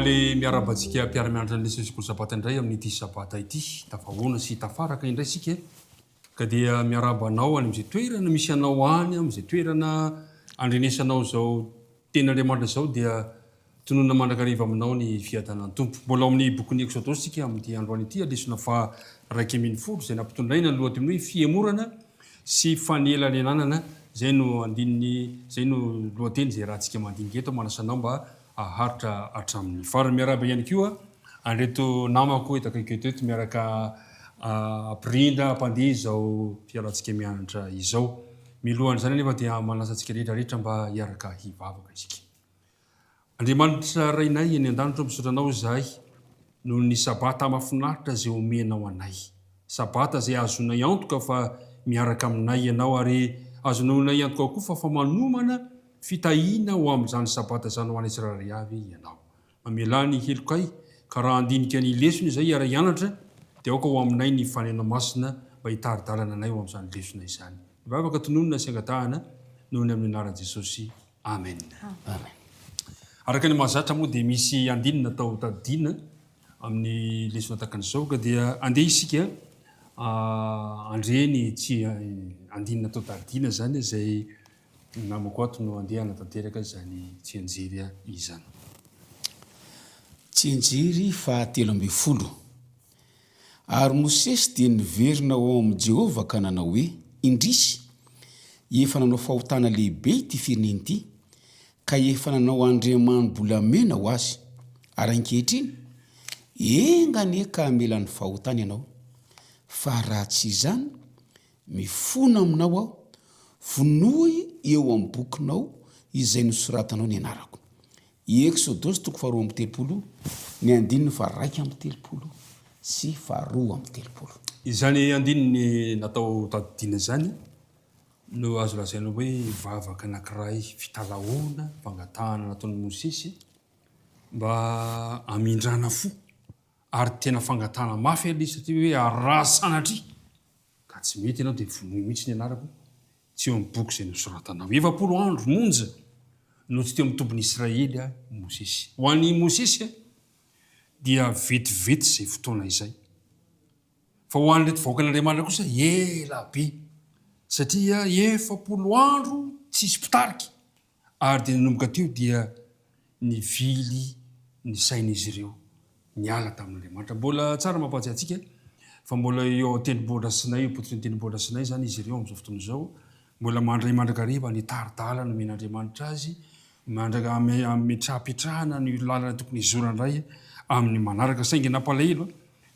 Faly miarahaba antsika mpiara-mianatra ny leson'ny sekoly sabata indray amin'ity sabata ity. Tafahoana sy tafaraka indray isika ka dia miarahaba anao any amin'izay toerana misy anao any, amin'izay toerana andrenesanao izao tenin'Andriamanitra izao dia tononina mandrakariva aminao ny fiadanan'ny Tompo. Mbola ao amin'ny bokin'ny Eksodosy isika amin'ity androany ity, lesona faha 11 izay nampitondraina ny lohateny hoe fihemorana sy fanelanelanana, izay no andininy, izay no lohateny izay iarahantsika mandinika eto, manasa anao mba haharitra hatramin'ny farany. Miarahaba ihany koa an'ireto namako eto akaiky eto eto miaraka hampirindra, hampandeha izao fiarahantsika mianatra izao. Milohan'izany anefa dia manasa antsika rehetra rehetra mba hiaraka hivavaka isika. Andriamanitra Rainay any an-danitra ô misaotra Anao izahay noho ny Sabata mahafinaritra izay omenao anay. Sabata izay ahazoanay antoka fa miaraka aminay Ianao ary ahazoanay antoka koa fa fa manomana fitahiana ho amin'izany Sabata izany ho anay tsirairay avy Ianao. Mamelà ny helokay ka raha handinika ny lesona izay hiara-hianatra dia aoka ho aminay ny Fanahinao Masina mba hitari-dalana anay ho amin'izany lesona izany. Mivavaka tononina sy angatahana noho ny amin'ny anaran'i Jesosy. Amen. Amen. Araka ny mahazatra moa dia misy andininy natao tadidiana amin'ny lesona tahaka an'izao ka dia andeha isika handre ny tsy andininy natao tadidiana izany izay namako ato no andeha hanatanteraka izany tsianjery izany. Tsianjery faha 13. Ary Mosesy dia niverina ho ao amin'i Jehovah ka nanao hoe, Indrisy, efa nanao fahotana lehibe ity firenena ity, ka efa nanao andriamani-bolamena ho azy. Ary ankehitriny, enga anie ka hamela ny fahotany ianao, fa raha tsy izany, mifona aminao aho, vonoy eo amin'ny bokinao izay nosoratanao ny anarako. Eksodosy toko faharoa amby telopolo, ny andininy faha-31 sy faha-32. Izany andininy natao tadidiana izany no azo lazaina hoe vavaka anankiray fitalahoana, fangatahana nataon'i Mosesy mba hamindrana fo, ary tena fangatahana mafy ilay izy satria hoe raha sanatria ka tsy mety ianao dia vonoy mihitsy ny anarako Tsy eo amin'ny boky izay nosoratanao. 40 andro monja no tsy teo amin'ny tobin'i Israely i Mosesy. Ho an'i Mosesy dia vetivety izay fotoana izay. Fa ho an'ireto vahoakan'Andriamanitra kosa ela be, satria 40 andro tsisy mpitarika, ary dia nanomboka teo dia nivily ny sain'izy ireo niala tamin'Andriamanitra. Mbola tsara mampahatsiahy antsika fa mbola eo an-tendrombohitra Sinay, eo am-pototry ny tendrombohitra Sinay izany izy ireo amin'izao fotoana izao, mbola mandray mandrakariva ny tari-dalana nomen'Andriamanitra azy, mandraka ametrapetrahana ny lalana tokony hizorana indray amin'ny manaraka. Saingy nampalahelo,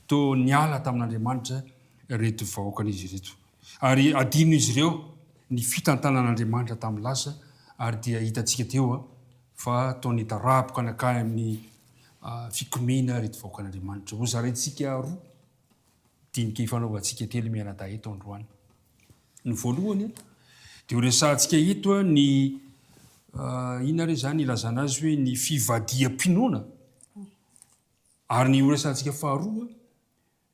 toa niala tamin'Andriamanitra ireto vahoakan'izy ireto. Ary adinon'izy ireo ny fitantanan'Andriamanitra tamin'ny lasa, ary dia hitantsika teo fa toa nidaraboka nankany amin'ny fikomiana ireto vahoakan'Andriamanitra. Hozaraintsika roa dinika ifanaovantsika telo mianadahy eto androany. Ny voalohany dia horesahantsika eto ny inona re izany ilazana azy hoe ny fivadiham-pinoana, ary ny horesahantsika faharoa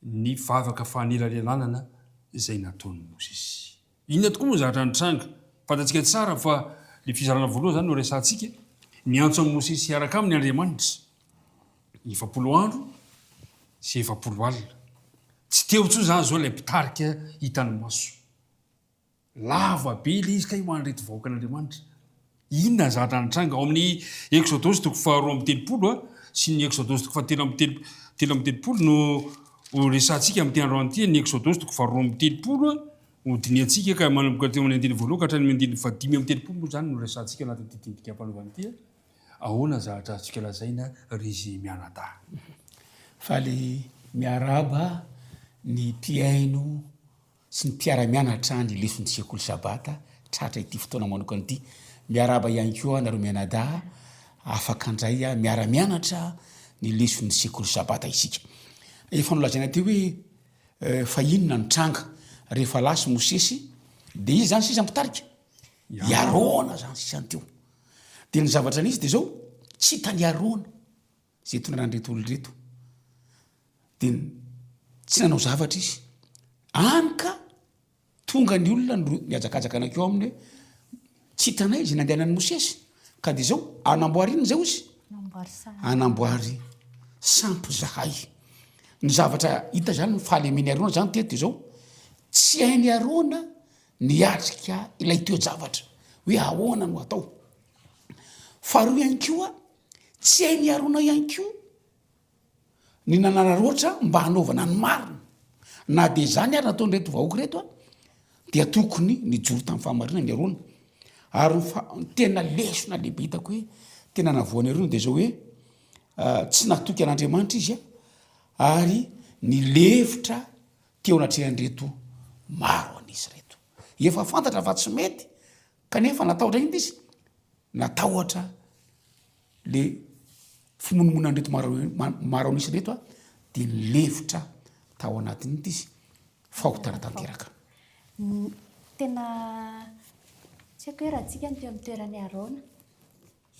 ny vavaka fanelanelanana izay nataon'i Mosesy. Inona tokoa moa ny zavatra nitranga? Fantatsika tsara fa ilay fizarana voalohany izany no resahantsika, niantso an'i Mosesy hiaraka aminy Andriamanitra, 40 andro sy 40 alina. Tsy teo intsony izany izao ilay mpitarika hitan'ny maso. Lava be ilay izy kay ho an'ireto vahoakan'Andriamanitra. Inona ny zavatra nitranga? Ao amin'ny Eksodosy toko faharoa amby telopolo sy ny Eksodosy toko fahatelo amby telo 33 no ho resahantsika amin'ity androany ity. Ny Eksodosy toko faharoa amby telopolo ho dinihantsika ka manomboka teo amin'ny andininy voalohany ka hatramin'ny andininy fahadimy amby telopolo moa izany no resahantsika anatin'ity dinika ampanaovana ity. Ahoana ny zavatra azontsika lazaina ry izy mianadahy? Faly miarahaba ny mpihaino sy ny mpiara-mianatra ny leson'ny sekoly sabata tratra ity fotoana manokana ity. Miarahaba ihany koa anareo mianadahy afaka handray miara-mianatra ny leson'ny sekoly sabata isika. Efa nolazaina teo hoe fa inona no tranga rehefa lasa Mosesy dia iza zany sisa mpitarika? I Arona zany sisa ny teo. Dia ny zavatra nisy dia zao, tsy hitan'i Arona izay tonanan'ireto olona ireto. Dia tsy nanao zavatra izy. Any ka tonga ny olona nihazakazaka nankeo aminy hoe tsy hitanay izay nandehanan'i Mosesy. Ka dia izao, anamboary inona izay ozy? Anamboary. Sampy zahay. Ny zavatra hita zany ny fahalemen'i Arona zany teto de zao, tsy hain'i Arona ny hiatrika ilay toe-javatra hoe ahoana no atao. Faharoa ihany koa, tsy hain'i Arona ihany koa ny nanararaotra mba hanaovana ny marina. Na dia izany ary nataon'ireto vahoaka ireto dia tokony nijoro tamin'ny fahamarinana i Arona. Ary ny fa- ny tena lesona lehibe hitako hoe tena navoan'i Arona dia izao hoe tsy natoky an'Andriamanitra izy ary nilefitra teo anatrehan'ireto maro an'isa ireto. Efa fantatra fa tsy mety kanefa natahotra inona izy? Natahotra le fimonomonan'ireto maro an'isa ireto dia nilefitra tao anatin'ity izy. Fahotana tanteraka. Tena tsy haiko hoe raha tsika no teo amin'ny toeran'i Arona,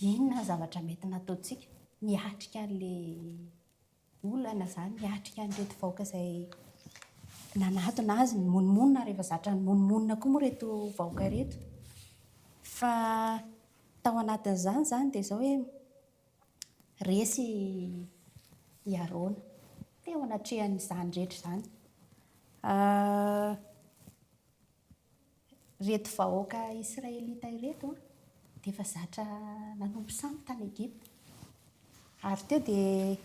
Inona ny zavatra mety nataontsika niatrika an'ilay olana izany, niatrika an'ireto vahoaka izay nanatona azy, nimonomonona ary efa zatra nimonomonona koa moa ireto vahoaka ireto. Fa tao anatin'izany izany dia izao hoe resy i Arona teo anatrehan'izany rehetra izany. Ireto vahoaka israelita ireto dia efa zatra nanompo sampy tany Egypta. Ary teo dia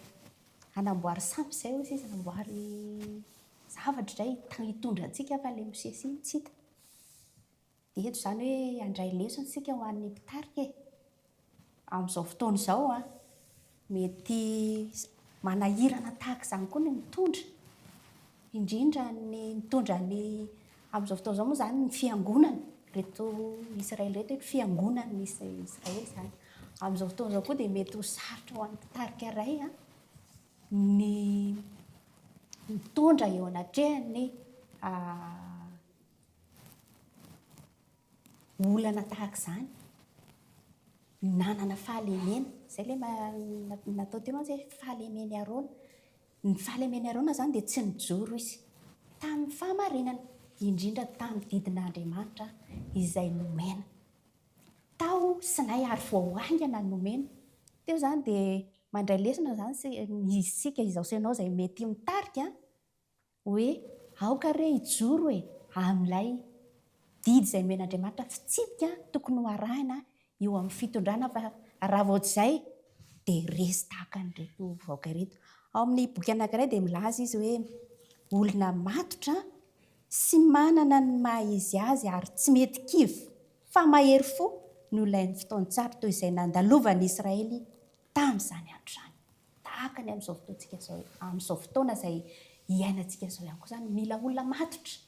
hanamboary sampy izay hozy izy, hanamboary zavatra izay hitondra antsika fa ilay Mosesy iny tsy hita. Dia eto izany hoe handray lesona isika ho an'ny mpitarika e. Amin'izao fotoana izao an, mety manahirana tahaka izany koa ny mitondra, indrindra ny mitondra ny, amin'izao fotoana izao moa izany ny fiangonana, ireto Israely ireto hoe fiangonan'ny Israely izany. Amin'izao fotoana izao koa dia mety ho sarotra ho an'ny mpitarika iray an, ny mitondra eo anatrehan'ny olana tahaka izany, nanana fahalemena, izay ilay natao teo mantsy hoe fahalemen'i Arona. Ny fahalemen'i Arona izany dia tsy nijoro izy tamin'ny fahamarinana, indrindra tamin'ny didin'Andriamanitra izay nomena. Tao Sinay ary vao haingana ny nomena. Teo izany dia mandray lesona izany isika, izaho sy ianao izay mety mitarika hoe aoka re hijoro e amin'ilay didy izay nomen'Andriamanitra fitsipika tokony ho arahina eo amin'ny fitondrana fa raha vao tsy izay dia resy tahaka an'ireto vahoaka ireto. Ao amin'ny boky anankiray dia milaza izy hoe olona matotra sy manana ny maha izy azy ary tsy mety kivy fa mahery fo no ilain'ny fotoan-tsarotra toy izay nandalovan'ny Israely tamin'izany andro izany. Tahaka ny amin'izao fotoantsika izao, amin'izao fotoana izay iainantsika izao ihany koa izany, mila olona matotra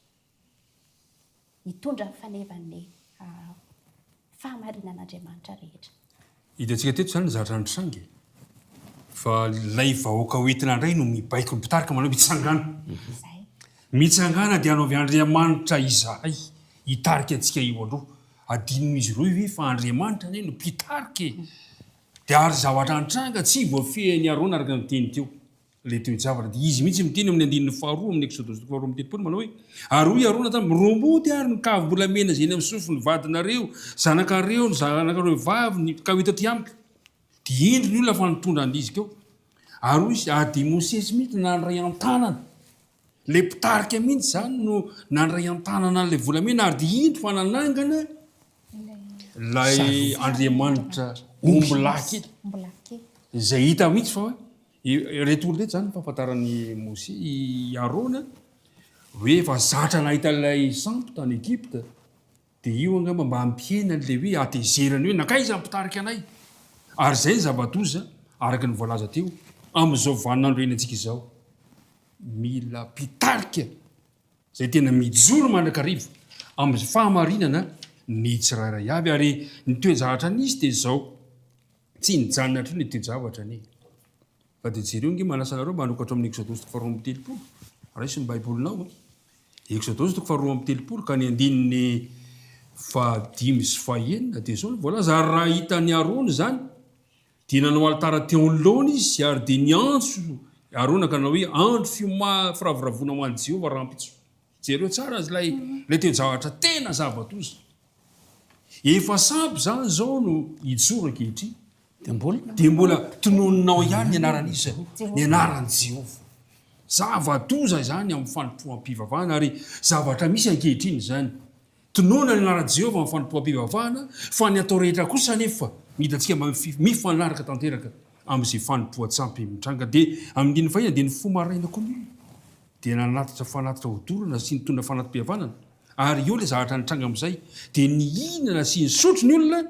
hitondra ny fanevan'ny fahamarinan'Andriamanitra rehetra. Hitantsika teto izany ny zavatra nitranga e! Fa ilay vahoaka hoentina indray no mibaiko ny mpitarika manao hoe mitsangàna. Mitsangàna dia hanaovy Andriamanitra izahay hitarika antsika eo aloha. Adinon'izy ireo ve fa Andriamanitra anie no mpitarika e! Dia ary zavatra nitranga tsy voafehin'i Arona araka ny teny teo ilay toe-javatra. Dia izy mihitsy miteny amin'ny andininy faharoa amin'ny Eksodosy toko faharoa amby 30 manao hoe, Ary hoy Arona taminy, Romboty ary ny kavim-bolamena izay eny amin'ny sofin'ny vadinareo, zanakareo, ny zanakareo vavy, ny, ka ho hita aty amiko. Dia indro ny olona fa nitondra an'izy teo. Ary hoy izy, ary dia Mosesy mihitsy nandray an-tanana. Ilay mpitarika mihitsy izany no nandray an-tanana an'ilay volamena ary dia indro fa nanangana ilay andriamanitra ombilahy kely. Izay hita mihitsy fa hoe ireto olona ireto izany ny fahafantaran'i Mosesy, i Arona, hoe efa zatra nahita ilay sampy tany Egypta. Dia io angamba mba hampihena an'ilay hoe hatezerana hoe nankaiza ny mpitarika anay? Ary izay ny zava-doza araka ny voalaza teo, amin'izao vaninandro iainantsika izao. Mila mpitarika izay tena mijoro mandrakariva amin'ny fahamarinana ny tsirairay avy. Ary ny toe-javatra nisy dia izao, tsy nijanona hatreo ny toe-javatra anie. Fa dia jereo ange, manasa anareo mba hanokatra ao amin'ny Eksodosy toko faharoa amby 30. Raiso ny Baibolinao. Eksodosy toko faharoa amby 30 ka ny andininy fahadimy sy fahenina dia izao no voalaza, Ary raha hitan'i Arona izany, Dia nanao alitara teo anoloany izy, ary dia niantso Arona ka nanao hoe, Andro fioma firavoravoana ho an'i Jehovah rahampitso. Jereo tsara ilay ilay toe-javatra tena zava-doza. Efa sampy izany izao no hijoro ankehitriny. Dia mbola. Dia mbola tononinao ihany ny anaran'iza? Ny anaran'i Jehovah. Zava-doza izany amin'ny fanompoam-pivavahana ary zavatra misy ankehitriny izany. Tononina ny anaran'i Jehovah amin'ny fanompoam-pivavahana, fa ny atao rehetra kosa anefa ny hitantsika mba mifanaraka tanteraka amin'izay fanompoan-tsampy mitranga. Dia amin'ny andininy fahiny dia nifoha maraina koa ny olona, dia nanatitra fanatitra hodorana sy nitondra fanati-pihavanana. Ary eo ilay zavatra nitranga amin'izay, dia nihinana sy nisotro ny olona,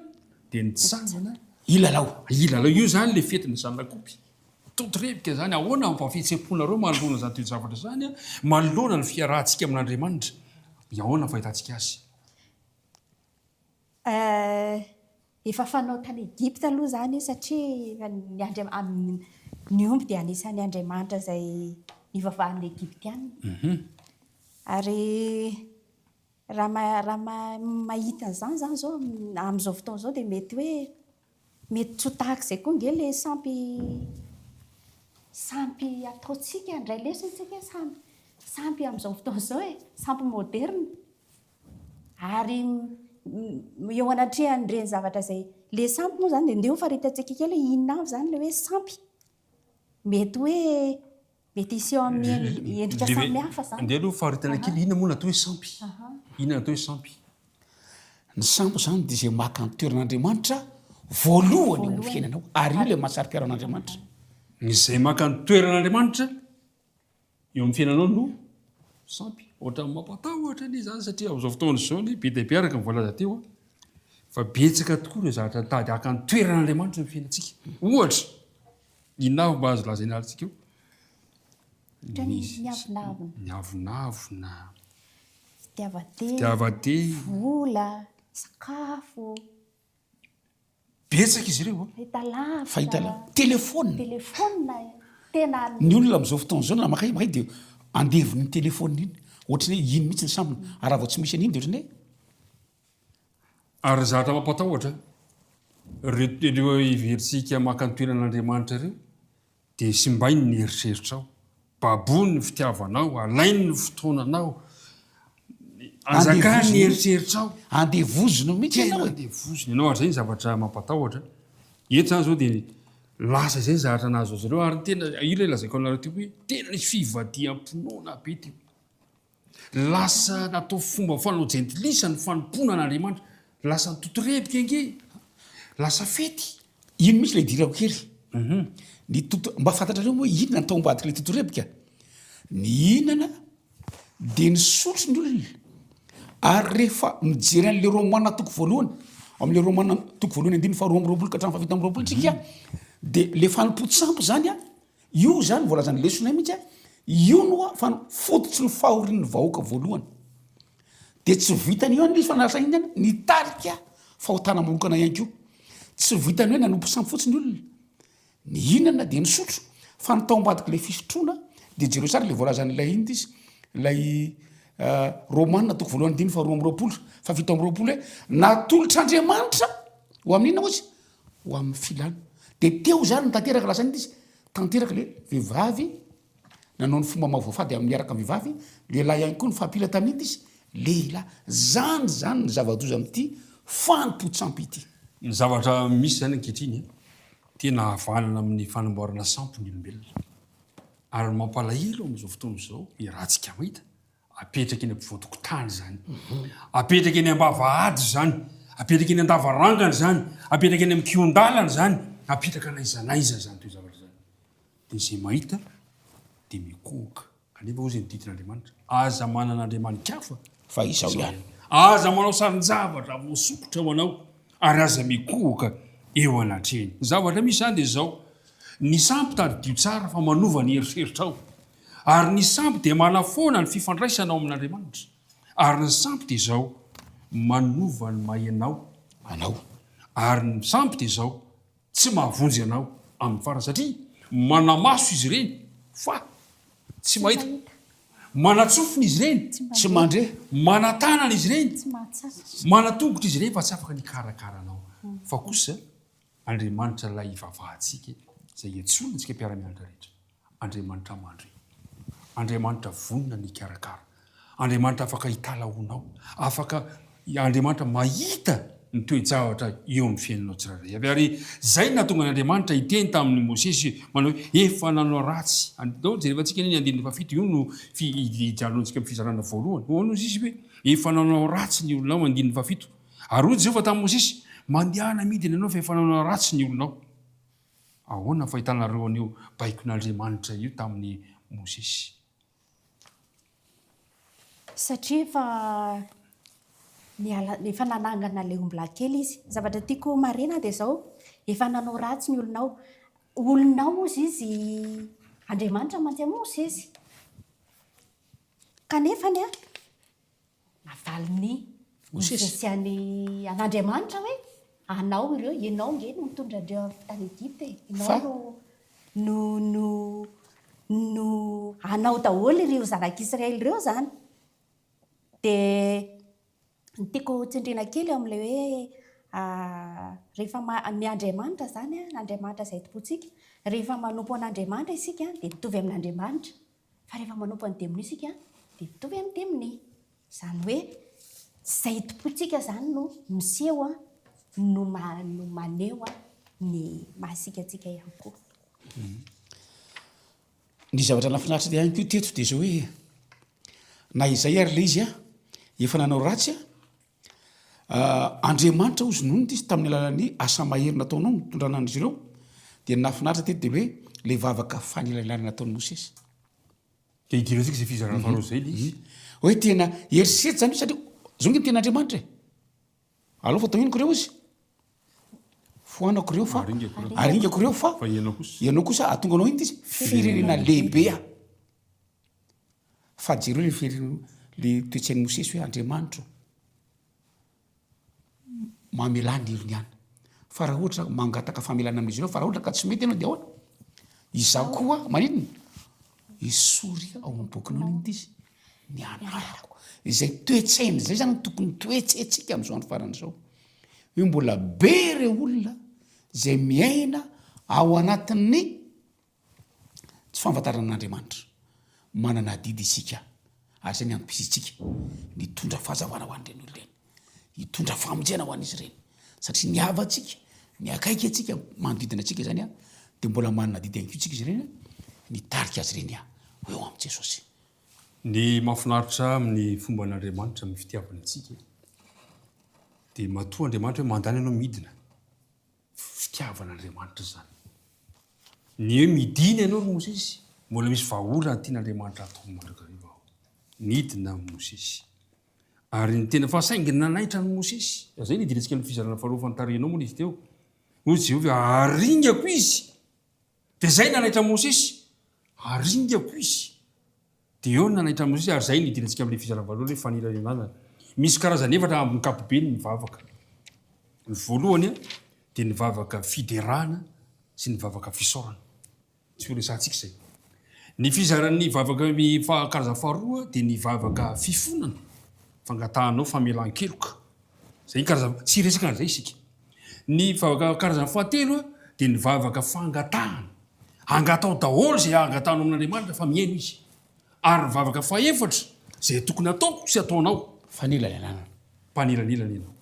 dia nitsangana Hilalao. Hilalao. Io izany ilay fetin'ny zanak'omby. Totorebika izany. Ahoana mba fihetseham-ponareo manoloana izany toe-javatra izany, manoloana ny fiarahantsika amin'Andriamanitra? Ahoana ny fahitantsika azy? Efa fanao tany Egypta aloha izany io satria ny andria- ny omby dia anisan'ny andriamanitra izay nivavahan'ny Egyptiana. Ary raha raha mahita an'izany izany izao amin'izao fotoana izao dia mety hoe Mety tsy ho tahaka izay koa ange ilay sampy sampy ataontsika handray lesona isika hoe sampy sampy amin'izao fotoana izao e, sampy moderina. Ary eo anatrehan'ireny zavatra izay, ilay sampy moa izany dia ndeha hofaritantsika kely hoe inona avy izany ilay hoe sampy. Mety hoe mety hiseho amin'ny endrika samihafa izany. Ndeha aloha faritana kely, inona moa no atao hoe sampy? Inona no atao hoe sampy? Ny sampy izany dia izay maka ny toeran'Andriamanitra voalohany eo amin'ny fiainanao, ary io ilay maha-saro-piaro an'Andriamanitra. Izay maka ny toeran'Andriamanitra eo amin'ny fiainanao no sampy. Ohatran'ny mampatahotra anie izany satria amin'izao fotoana izao anie be dia be araka ny voalaza teo fa betsaka tokoa ireo zavatra mitady haka ny toeran'Andriamanitra eo amin'ny fiainantsika. Ohatra, inona avy mba azo lazaina antsika eo? Ohatran'ny miavonavona. Miavonavona. Fitiavan-tena, Fitiavan-tena. vola, sakafo. Betsaka izy ireo an. Fahitalavitra. Fahitalavitra. Telephone. Telephone tena. Ny olona amin'izao fotoana izao na makaiza makaiza dia andevon'iny telephone iny. Ohatran'ny hoe iny mihitsy ny sambony. Ary raha vao tsy misy an'iny dia ohatran'ny hoe. Ary ny zavatra mampatahotra, ireo ireo heverintsika maka ny toeran'Andriamanitra ireo, Dia simbainy ny eritreritrao, baboiny ny fitiavanao, alainy ny fotoananao, anjakany ny eritreritrao. Andevoziny mihitsy ianao e. Tena andevoziny ianao, ary izay ny zavatra mampatahotra. Eto izany izao dia lasa izay ny zavatra nahazo azy ireo, ary tena, io ilay lazaiko anareo teo hoe tena nisy fivadiham-pinoana be teo. Lasa natao fomba fanao jentilisa ny fanompoana an'Andriamanitra. Lasa nitotorebika ange. Lasa fety. Ino mihitsy ilay idirako kely? Ny toto, mba fantatrareo moa inona ny tao ambadik'ilay totorebika? Nihinana dia nisotro ny olona. Ary rehefa mijery an'ilay Romana toko voalohany, amin'ilay Romana toko voalohany andininy faharoa amby roapolo ka hatramin'ny fahafito amby roapolo tsika, dia ilay fanompoan-tsampy izany an, Io izany voalazan'ny lesona io mihitsy a, io no fa fototry ny fahorian'ny vahoaka voalohany. Dia tsy vitan'io ihany ilay izy fa lasa inona ihany? Nitarika fahotana manokana ihany koa. Tsy vitan'ny hoe nanompo sampy fotsiny ny olona, nihinana dia nisotro, fa ny tao ambadik'ilay fisotroana dia jereo tsara ilay voalazan'ilay inona izy, ilay Romana toko voalohany andininy faharoa amby roapolo, fahafito amby roapolo hoe natolotr'Andriamanitra ho amin'inona hozy? ho amin'ny filana. Dia teo izany no tanteraka lasa inona izy? Tanteraka ilay vehivavy nanao ny fomba mahavoafady amin'ny miaraka amin'ny vehivavy, lehilahy ihany koa nifampila tamin'ny inona izy? Lehilahy. Izany izany ny zava-doza amin'ity fanompoan-tsampy ity. Ny zavatra misy izany ankehitriny, tena havanana amin'ny fanamboarana sampy ny olombelona. Ary ny mampalahelo amin'izao fotoana izao, iarahantsika mahita, Apetraka eny ampovoan-tokotany izany. Apetraka eny am-bavahady izany. Apetraka eny an-davarangana izany. Apetraka eny amin'ny kihon-dalana izany. Apetraka n'aiza n'aiza izany toe-javatra izany. Dia izay mahita dia mikohoka. Kanefa hoy izay ny didin'Andriamanitra, Aza manana andriamani-kafa Fa izaho ihany. Aza manao sarin-javatra voasokitra ho anao, ary aza mikohoka eo anatrehany. Ny zavatra misy izany dia izao, ny sampy tadidio tsara fa manova ny eritreritrao. Ary ny sampy dia manafoana ny fifandraisana ao amin'Andriamanitra. Ary ny sampy dia izao, manova ny maha ianao anao. Ary ny sampy dia izao, tsy mahavonjy anao amin'ny farany satria manamaso izy ireny fa tsy mahita, manatsofina izy ireny tsy mandre, manatanana izy ireny, manatongotra izy ireny fa tsy afaka ny hikarakara anao. Fa kosa Andriamanitra ilay ivavahantsika, izay iantsoana antsika mpiara-mianatra rehetra. Andriamanitra mandre. Andriamanitra vonona ny hikarakara. Andriamanitra afaka hitalahoanao. Afaka, Andriamanitra mahita. ny toe-javatra eo amin'ny fiainanao tsirairay avy. Ary izay no nahatonga an'Andriamanitra hiteny tamin'i Mosesy manao hoe, Efa nanao ratsy. Andao jerevantsika anie ny andininy fahafito, io no hijanonantsika amin'ny fizarana voalohany. Hoy Mosesy hoe, Efa nanao ratsy ny olonao, andininy fahafito. Ary hoy Jehovah tamin'i Mosesy, Mandehana midina ianao fa efa nanao ratsy ny olonao. Ahoana ny fahitanareo an'io baikon'Andriamanitra io tamin'i Mosesy? Satria efa niala, efa nanangana ilay ombilahy kely izy. Ny zavatra tiako homarihina dia izao, efa nanao ratsy ny olonao. Olonao hozy izy, Andriamanitra mantsy an'i Mosesy. Kanefany an, Navalin'i Mosesy an'i an'Andriamanitra hoe, Anao ireo, ianao ange no nitondra an'ireo avy tany Egypta e. Ianao no, no, no, no, anao daholo ireo zanak'Israely ireo izany. Dia ny tiako tsindriana kely eo amin'ilay hoe rehefa ma-, ny Andriamanitra izany an, ny Andriamanitra izay tompointsika, rehefa manompo an'Andriamanitra isika dia mitovy amin'Andriamanitra. Fa rehefa manompo an'i demonia isika dia mitovy amin'ny demonia. Izany hoe izay tompointsika izany no miseho no no maneho ny maha isika antsika ihany koa. Ny zavatra nahafinaritra ihany koa teto dia izao hoe na izay ary ilay izy an, efa nanao ratsy an, Andriamanitra hozy nonina izy tamin'ny alalan'ny asa mahery nataonao nitondrana an'izy ireo, dia ny nahafinaritra teto dia hoe ilay vavaka fanelanelanana nataon'i Mosesy. Dia idirantsika izay fizarana faharoa izay ilay izy. Hoe tena herisetra izany io satria izao ange ny tenin'Andriamanitra e. Aleo fa tohiniko ireo izy. Foanako ireo fa aringako ireo fa ianao kosa ahatonga anao inona izy? Firenena lehibe aho. Fa jereo le firenena, le toe-tsain'i Mosesy hoe Andriamanitra ô, mamelà ny heriny ihany. Fa raha ohatra mangataka famelana amin'izy ireo, fa raha ohatra ka tsy mety ianao dia ahoana? Izaho koa maninona? Esory ao amin'ny bokinao ny izy, ny anarako. Izay toe-tsaina izay zany no tokony toe-tsaintsika amin'izao andro farany izao. Hoe mbola be ireo olona izay miaina ao anatin'ny Tsy fahafantarana an'Andriamanitra. Manana adidy isika, ary izay ny antom-pisiantsika, ny hitondra fahazavana ho an'ireny olona ireny, hitondra famonjena ho an'izy ireny. Satria ny havantsika, ny akaiky antsika, manodidina antsika izany, dia mbola manana adidy ihany koa isika izy ireny, ny hitarika azy ireny ho eo amin'i Jesosy. Ny mahafinaritra amin'ny fomban'Andriamanitra amin'ny fitiavany antsika dia matoa Andriamanitra hoe mandany ianao midina, Fitiavan'Andriamanitra izany. Ny hoe midina ianao ry Mosesy, mbola misy vahaolana tian'Andriamanitra hatao mandrakariva ao. Nidina Mosesy. Ary ny tena fa saingy nanaitra an'i Mosesy. Izay no idirantsika amin'ny fizarana faharoa fa notarihinao moa izy teo. Hoy Jehovah, haringako izy. Dia izay nanaitra an'i Mosesy. Haringako izy. Dia eo no nanaitra an'i Mosesy ary izay no idirantsika amin'ilay fizarana voalohany hoe fanelanelanana. Misy karazany efatra amin'ny ankapobeny ny vavaka. Ny voalohany dia ny vavaka fiderana sy ny vavaka fisaorana. Tsy ho resahantsika izay. Ny fizaran'ny vavaka karazany faharoa dia ny vavaka fifonana, fangatahanao famelan-keloka. Izay ny karazany, tsy hiresaka an'izay isika. Ny vavaka karazany fahatelo dia ny vavaka fangatahana. Angataho daholo izay angatahanao amin'Andriamanitra fa mihaino Izy. Ary ny vavaka fahefatra, izay tokony hataoko sy hataonao. Fanelanelanana. Mpanelanelana ianao.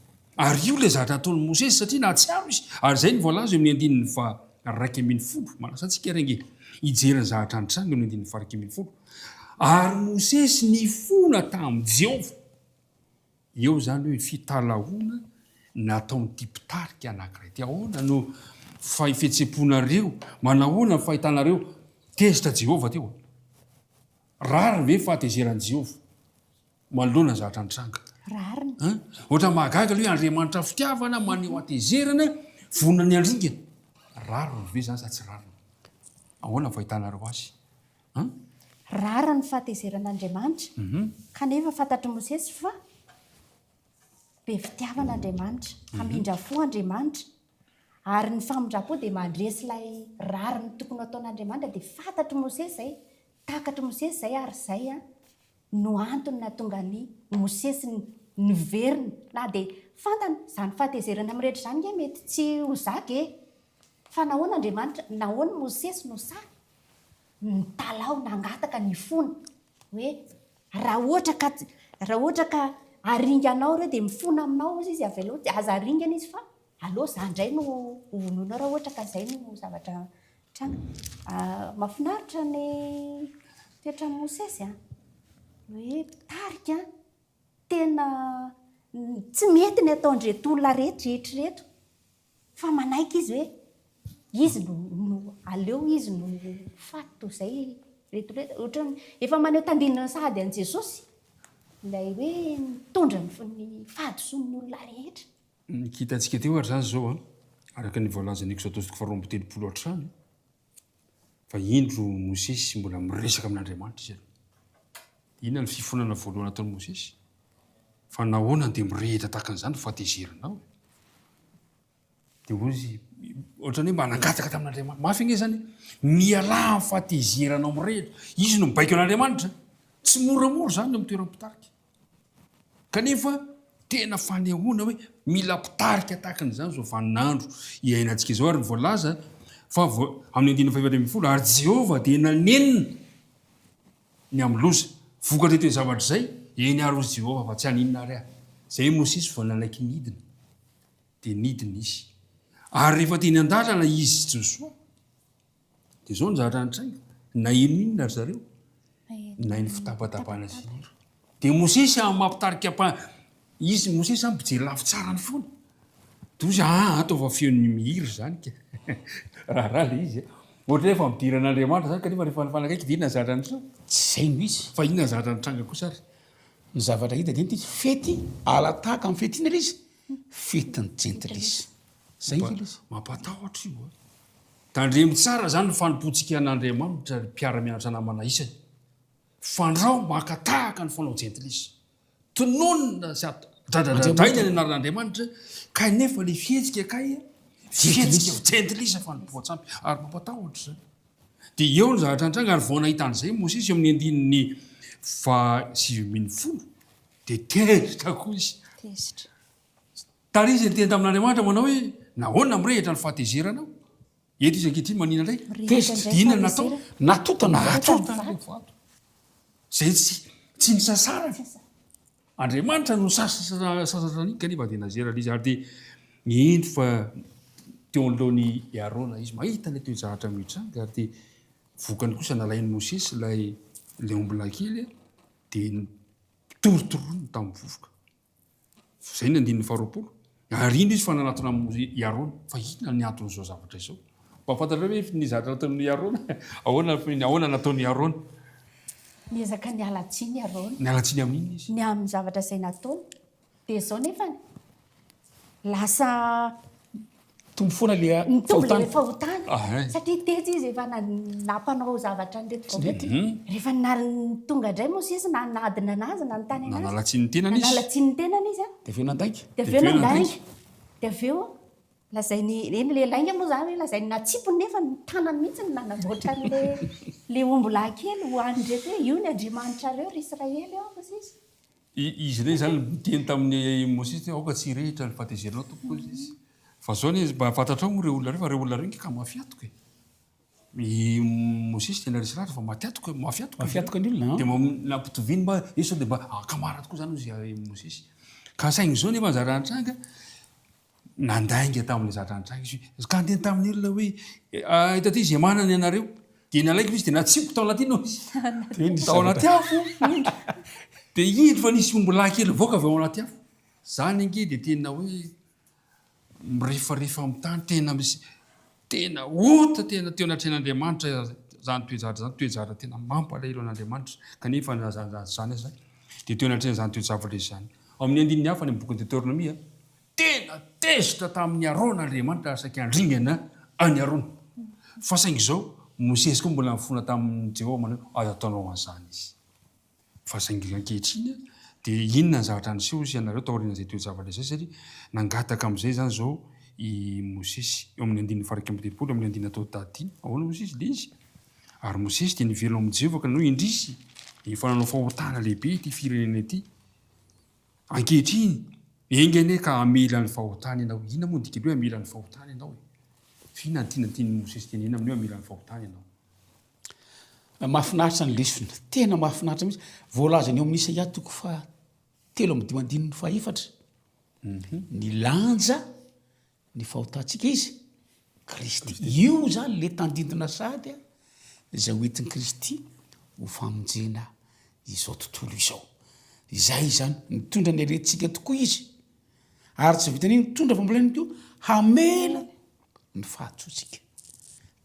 Ary io ilay zavatra nataon'i Mosesy satria nahatsiaro izy. Ary izay no voalaza eo amin'ny andininy faha-11. Manasa antsika ary ange hijery ny zavatra nitranga eo amin'ny andininy faha-11. Ary Mosesy nifona tamin'i Jehovah. Eo izany hoe fitalahoana nataon'ity mpitarika anankiray ity. Ahoana no fahefetseponareo? Manahoana ny fahitanareo? Tezitra Jehovah teo. Rariny ve ny fahatezeran'i Jehovah manoloana ny zavatra nitranga? Rariny. Ohatra mahagaga aloha hoe Andriamanitra fitiavana maneho hatezerana vonona ny handringana. Rariny ve izany sa tsy rariny? Ahoana ny fahitanareo azy? An? Rariny ny fahatezeran'Andriamanitra, kanefa fantatr'i Mosesy fa be fitiavana Andriamanitra, mpamindra fo Andriamanitra, ary ny famindram-po dia mandresy ilay rariny tokony ho ataon'Andriamanitra, dia fantatr'i Mosesy izay, takatr'i Mosesy izay, ary izay no antony nahatonga an'i Mosesy niverina, na dia fantany, izany fahatezerana mirehitra izany ange mety tsy ho zaka e! Fa nahoana Andriamanitra, nahoana Mosesy no sahy nitalaho, nangataka, nifona hoe raha ohatra ka, raha ohatra ka Aringanao ireo dia mifona aminao hozy izy avelao dia aza aringana izy fa aleo za indray no ho vonoinao raha ohatra ka izay no zavatra mitranga. Mahafinaritra ny toetran'i Mosesy an! Hoe mpitarika tena tsy mety ny ataon'ireto olona rehetra ireto. Fa manaiky izy hoe izy no no aleo izy no ho faty toy izay ireto reto. Ohatran'ny efa maneho tandindona sahady an'i Jesosy ilay hoe nitondra ny ny fahadisoan'ny olona rehetra. Ny hitantsika teo ary izany izao an, araka ny voalazan'ny Eksodosy toko faharoa amby telopolo hatrany, fa indro Mosesy mbola miresaka amin'Andriamanitra izy aloha. Inona ny fifonana voalohany nataon'i Mosesy? Fa nahoana dia mirehitra tahaka an'izany ny fahatezeranao e? Dia hoy izy, ohatran'ny hoe mba nangataka tamin'Andriamanitra. Mafy ange izany e! Mialà amin'ny fahatezeranao mirehitra. Izy no mibaiko an'Andriamanitra. Tsy moramora izany eo amin'ny toeran'ny mpitarika. Kanefa tena fanehoana hoe mila mpitarika tahaka an'izany izao vaninandro iainantsika izao. Ary ny voalaza fa amin'ny andininy fahefatra ambin'ny folo, ary Jehovah dia nanenina ny amin'ny loza. Vokatry toe-javatra izay, eny ary hoy Jehovah fa tsy haninona ary aho. Izay i Mosesy vao nanaiky nidina, dia nidina izy. Ary rehefa teny an-dalana izy sy Josoa, dia izao ny zavatra nitranga, naheno inona ry zareo? Naheno fitabatabana sy hira. Dia Mosesy amin'ny maha mpitarika mpa, izy Mosesy izany mpijery lafy tsara ny foana. Dia hoy izy, aa ataovy feon'ny mihira izany ka. Raharaha ilay izy a. Ohatra hoe efa midera an'Andriamanitra izany kanefa rehefa nifanakaiky dia inona ny zavatra nitranga? Tsy izay no izy. Fa inona ny zavatra nitranga kosa ary? Ny zavatra hita dia inona ity? Fety ala-tahaka amin'ny fety inona ilay izy? Fetin'ny jentilisa. Izay ange ilay izy. Mampatahotra io a. Tandremo tsara izany ny fanompoantsika an'Andriamanitra ry mpiara-mianatra namana isany. Fandrao maka tahaka ny fanao jentilisa. Tononina sy dradradradraina ny anaran'Andriamanitra, kanefa ilay fihetsika kay fihetsika jentilisa fanompoan-tsampy. Ary mampatahotra izany. Dia eo ny zavatra nitranga, ary vao nahita an'izay Mosesy eo amin'ny andininy faha-19, dia tezitra koa izy. Tezitra. Tary izy niteny tamin'Andriamanitra manao hoe, Nahoana mirehitra ny fahatezeranao? Eto izy ankehitriny manina indray? Tezitra. Dia inona no natao? Natota ny vato. Natota ilay vato. Izay tsy, tsy nisasarany. Andriamanitra no sasatra an'iny kanefa dia nazera ilay izy. Ary dia indro fa teo anoloan'i Arona izy mahita ilay toe-javatra mitranga ary dia vokany kosa nalain'i Mosesy ilay, ilay ombilahy kely dia nitorontoroniny tamin'ny vovoka. Izay ny andininy faharoapolo. Ary indro izy fa nanatona an'i i Arona. Fa inona ny anton'izao zavatra izao? Mba fantatrareo ve ny zavatra nataon'i Arona? Ahoana ahoana nataon'i Arona? Niezaka niala tsiny i Arona. Niala tsiny amin'inona izy? Ny amin'ny zavatra izay nataony. Dia izao nefany, lasa Mitombo foana ilay Mitombo fahotana. ilay fahotana. Ah, eh. Satria tetsy izy efa nampanao zavatra an'ireto Tsy nety. Mhm. Rehefa tonga indray Mosesy nanadina anazy, nanontany anazy. Nanala tsiny ny tenany izy. Nanala tsiny ny tenany izy. Dia avy eo nandainga. Dia avy eo nandainga. Dia avy eo lazainy, eny ilay lainga moa izany hoe lazainy natsipiny nefa ny tanany mihitsy no nanamboatra an'ilay ilay ombilahy kely ho an'ireto hoe io ny Andriamanitrareo ry Israely ô, hoy izy. Izy ireny izany niteny tamin'i Mosesy hoe, Aoka tsy hirehitra ny fahatezeranao, Tompoko, hoy izy. Fa izao anie, mba fantatrao moa ireo olona ireo, fa ireo olona ireo ange ka mafy hatoka e. I Mosesy tena resy lahatra fa maty hatoka, mafy hatoka Mafy hatoka ny olona an. Dia mba nampitoviany mba hoe sao dia mba ankamara tokoa izany hoy i Mosesy. Ka saingy izao nefa ny zara nitranga, Nandainga tamin'ilay zavatra nitranga izy hoe, ka niteny tamin'ny olona hoe, Eto aty izay manana ianareo. Dia nalaiko izy, dia natsipiko tao anaty inona izy? Tao anaty afo. Dia indro fa nisy ombilahy kely nivoaka avy ao anaty afo. Izany ange dia tena hoe mirefarefa amin'ny tany, tena misy, tena ota tena teo anatrehan'Andriamanitra izany toe-javatra izany, toe-javatra tena mampalahelo an'Andriamanitra. Kanefa na izany na izany aza, dia teo anatrehan'izany toe-javatra izany. Ao amin'ny andininy hafa any amin'ny bokin'ny Deoteronomia, Tena tezitra tamin'i Arona Andriamanitra ary saika handringana an'i Arona. Fa saingy izao, Mosesy koa mbola nifona tamin'i Jehovah manao hoe, Aza ataonao an'izany izy. Fa saingy ankehitriny, dia inona ny zavatra niseho hozy ianareo taorian'izay toe-javatra izay? Satria nangataka amin'izay izany izao i Mosesy. Eo amin'ny andininy faha-31, eo amin'ny andininy atao dadiny. Ahoana hozy izy? Ilay izy. Ary Mosesy dia niverina ao amin'i Jehovah ka nanao hoe, Indrisy, efa nanao fahotana lehibe ity firenena ity. Ankehitriny, enga anie ka hamela ny fahotany ianao. Inona moa ny dikan'ny hoe hamela ny fahotany ianao e? Fa inona no tiana tian'i Mosesy tenenina amin'ny hoe hamela ny fahotany ianao? Mahafinaritra ny lesona. Tena mahafinaritra mihitsy. Voalazany eo amin'ny Isaia toko faha. 53 andininy fahefatra, Nilanja ny fahotantsika Izy, Kristy. Io izany le tandindona sahady izay ho entin'i Kristy ho famonjena izao tontolo izao. Izay izany, nitondra ny aretintsika tokoa Izy. Ary tsy vitan'iny, nitondra fambolena koa hamela ny fahadisoantsika.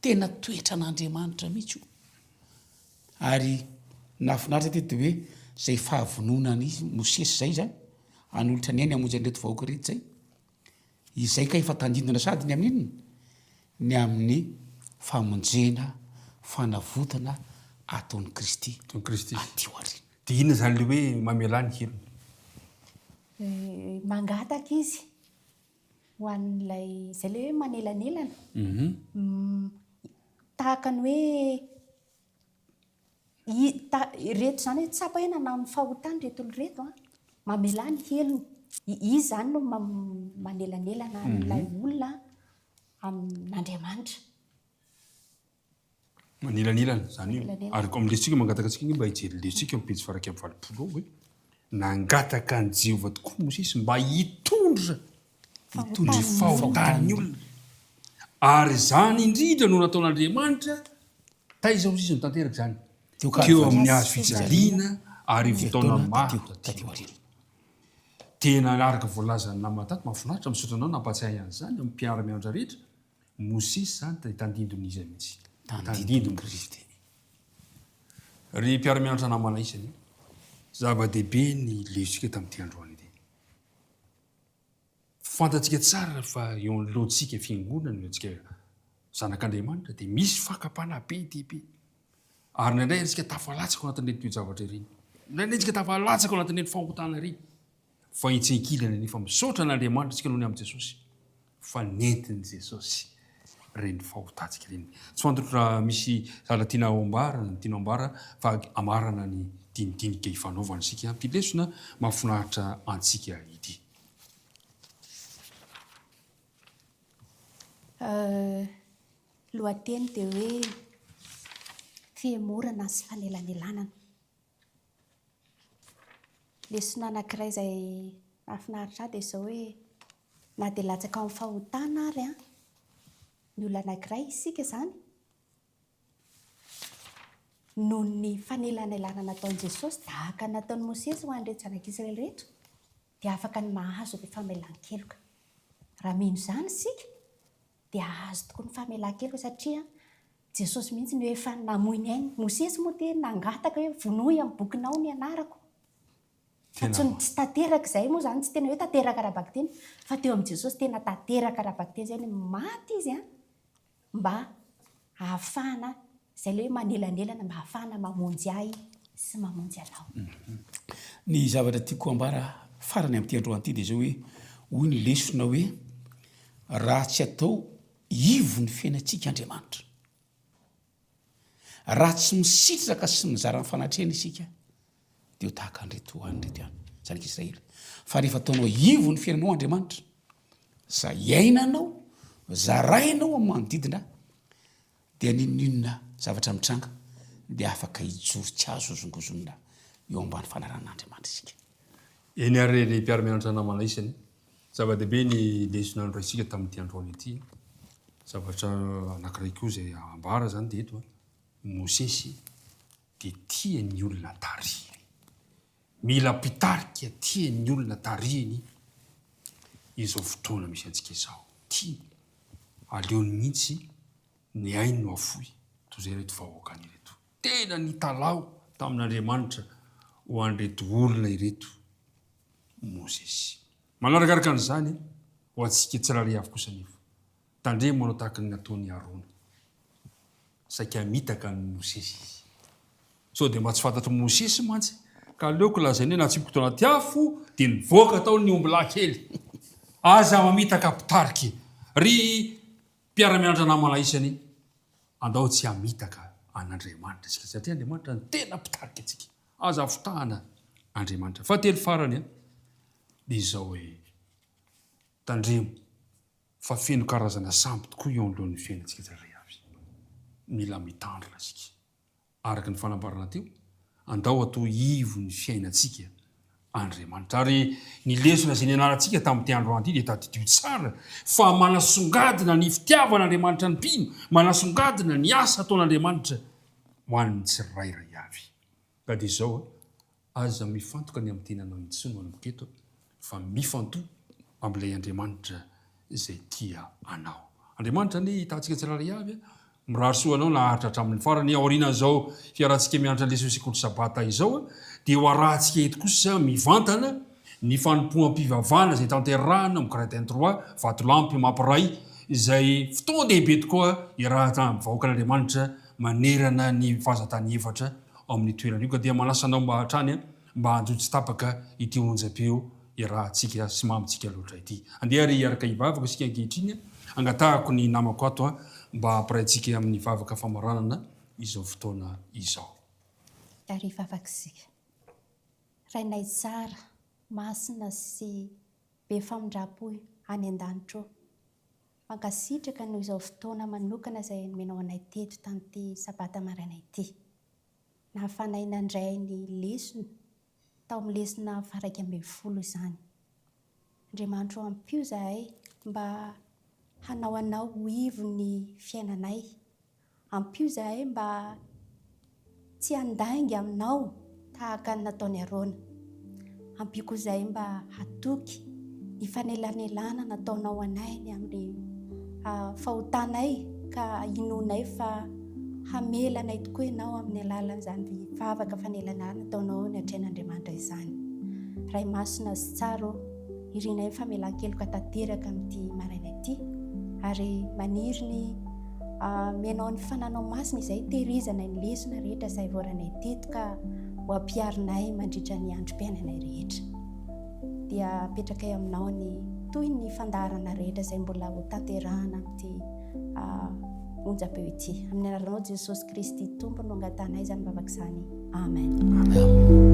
Tena toetran'Andriamanitra mihitsy io. Ary nahafinaritra teto dia hoe izay fahavononan'i Mosesy izay izany, hanolotra ny ainy hamonjy an'ireto vahoaka ireto izay. Izay kay efa tandindona sahady ny amin'ny inona? Ny amin'ny famonjena, fanavotana ataon'i Kristy Ataon'i Kristy. aty aoriana. Dia inona izany ilay hoe mamelà ny helony? Mangataka izy ho an'ilay, izay ilay hoe manelanelana. Tahaka ny hoe I, ta, ireto izany hoe tsapa hoe nanao ny fahotany ireto olona ireto an, mamelà ny helony. I, izy izany no manelanelana an'ilay olona amin'Andriamanitra. Manelanelana, izany hoe, ary koa amin'ny lesotsika mangataka antsika ange mba hijery lesotsika amin'ny pejy faha 81 ao hoe, nangataka an'i Jehovah tokoa Mosesy mba hitondra ny fahotan'ny olona. Ary izany indrindra no nataon'Andriamanitra Taiza hozy izy no tanteraka izany? Teo amin'ny hazo fijaliana arivo taona maro taty aoriana. Tena araka voalazan'ny namana tato, mahafinaritra, misaotra anao nampahatsiahy an'izany amin'ny mpiara-mianatra rehetra, Mosesy izany dia tandindon'iza mihitsy? Tandindon'i Kristy. Ry mpiara-mianatra namana isany, zava-dehibe ny lesontsika tamin'ity androany ity. Fantatsika tsara fa eo anoloantsika fiangonana, eo antsika zanak'Andriamanitra dia misy fakam-panahy be dia be. Ary indraindray isika tafalatsaka ao anatin'ireny toe-javatra ireny. Indraindray isika tafalatsaka ao anatin'ireny fahotana ireny. Fa etsy ankilany anefa misaotra an'Andriamanitra isika noho ny amin'i Jesosy fa nentin'i Jesosy ireny fahotantsika ireny. Tsy fantatro raha misy zavatra tiana ambara, tiana ambara fa amarana ny dinidinika ifanaovana isika amin'ity lesona mahafinaritra antsika ity. Lohateny dia hoe fihemorana sy fanelanelanana. Lesona anankiray izay nahafinaritra ahy dia izao hoe na dia latsaka ao amin'ny fahotana ary ny olona anankiray, isika izany, noho ny fanelanelanana nataon'i Jesosy tahaka ny nataon'i Mosesy ho an'ireto zanak'Israely ireto, dia afaka ny mahazo ny famelan-keloka. Raha mino izany isika, dia hahazo tokoa ny famelan-keloka satria Jesosy mihitsy no efa namoy ny ainy. Mosesy moa dia nangataka hoe vonoy amin'ny bokinao ny anarako. Fa tsy tsy tanteraka izay moa izany, tsy tena hoe tanteraka ara-bakiteny, fa teo amin'i Jesosy tena tanteraka ara-bakiteny izay ny maty izy an. Mba hahafahana, izay ilay hoe manelanelana, mba hahafahana mamonjy ahy sy mamonjy anao. Ny zavatra tiako hambara farany amin'ity androany ity dia izao hoe, hoy ny lesona hoe, raha tsy atao ivon'ny fiainantsika Andriamanitra, raha tsy misitraka sy mizara ny fanatrehany isika, dia ho tahaka an'ireto an'ireto ihany, zanak'Israely. Fa rehefa ataonao ivo ny fiainanao Andriamanitra, izay iainanao, zarainao amin'ny manodidina, dia n'inon'inona zavatra mitranga, dia afaka hijoro tsy azo hozongozonina eo ambany fanaran'Andriamanitra isika. Eny ary ry mpiara-mianatra namana isany, zava-dehibe ny lesona noraisintsika tamin'ity androany ity. Zavatra anankiray koa izay ambara izany dia eto, Mosesy dia tia ny olona tarihiny. Mila mpitarika tia ny olona tarihiny izao fotoana misy antsika izao. Tiany. Aleony mihitsy ny ainy no afoy toy izay ireto vahoakany ireto. Tena nitalaho tamin'Andriamanitra ho an'ireto olona ireto Mosesy. Manarakaraka an'izany, ho antsika tsirairay avy kosa anefa, Tandremo manao tahaka ny nataon'i Arona. Saika hamitaka an'i Mosesy izy. Sao dia mba tsy fantatr'i Mosesy mantsy, ka aleoko lazaina hoe natsipiko tao anaty afo dia nivoaka tao ny ombilahy kely. Aza mamitaka mpitarika. Ry mpiara-mianatra namana isany, andao tsy hamitaka an'Andriamanitra isika, satria Andriamanitra no tena mpitarika antsika. Aza fitahana Andriamanitra. Fahatelo farany dia izao hoe, tandremo. Fa feno karazana sampy tokoa eo anoloan'ny fiainantsika tsirairay avy. Mila mitandrina isika. Araka ny fanambarana teo, andao atao ivon'ny fiainantsika. Andriamanitra. Ary ny lesona izay nianarantsika tamin'ity androany ity dia tadidio tsara fa manasongadina ny fitiavan'Andriamanitra ny mpino, manasongadina ny asa ataon'Andriamanitra ho an'ny tsirairay avy. Ka dia izao, aza mifantoka ny amin'ny tenanao intsony manomboka eto fa mifantoha amin'ilay Andriamanitra izay tia anao. Andriamanitra anie hitaha antsika tsirairay avy, mirary soa anao naharitra hatramin'ny farany. Aorianan'izao fiarahantsika mianatra leson'ny sekoly sabata izao dia ho arahantsika eto kosa mivantana ny fanompoam-pivavahana izay tanterahina amin'ny Gradin trois, vatolampy mampiray, izay fotoan-dehibe tokoa iarahana amin'ny vahoakan'Andriamanitra manerana ny vazan-tany efatra ao amin'io toerana io. Ka dia manasa anao mba hatrany mba hanjohy tsy tapaka ity onjam-peo iarahantsika sy mamintsika loatra ity. Andeha ary hiaraka hivavaka isika ankehitriny. Angatahako ny namako ato mba hampiraintsika amin'ny vavaka famaranana izao fotoana izao. Ary hivavaka isika. Rainay tsara, masina sy be famindram-po any an-danitra ô, mankasitraka noho izao fotoana manokana izay nomenao anay teto tamin'ity sabata maraina ity. Nahafanay nandray ny lesona tao amin'ny lesona faha-11 izany. Andriamanitro ampio izahay mba hanao Anao ho ivon'ny fiainanay. Ampio izahay mba tsy handainga Aminao tahaka ny nataon'i Arona. Ampio koa izahay mba hatoky ny fanelanelanana nataonao anay ny amin'ny fahotanay ka inoanay fa hamela anay tokoa Ianao amin'ny alalan'izany vavaka fanelanana nataonao eo anatrehan'Andriamanitra izany. Ray masina sy tsara ô, irinay ny famelan-keloka tanteraka amin'ity maraina ity ary maniry ny Amenao ny fananao masina izay hitehirizanay ny lesona rehetra izay voaranay teto ka ho ampiharinay mandritra ny androm-piainanay rehetra. Dia apetrakay aminao ny toy ny fandaharana rehetra izay mbola ho tanterahana amin'ity onjam-peo ity. Amin'ny anaranao Jesosy Kristy Tompo no angatahanay izany vavaka izany. Amen. Amen.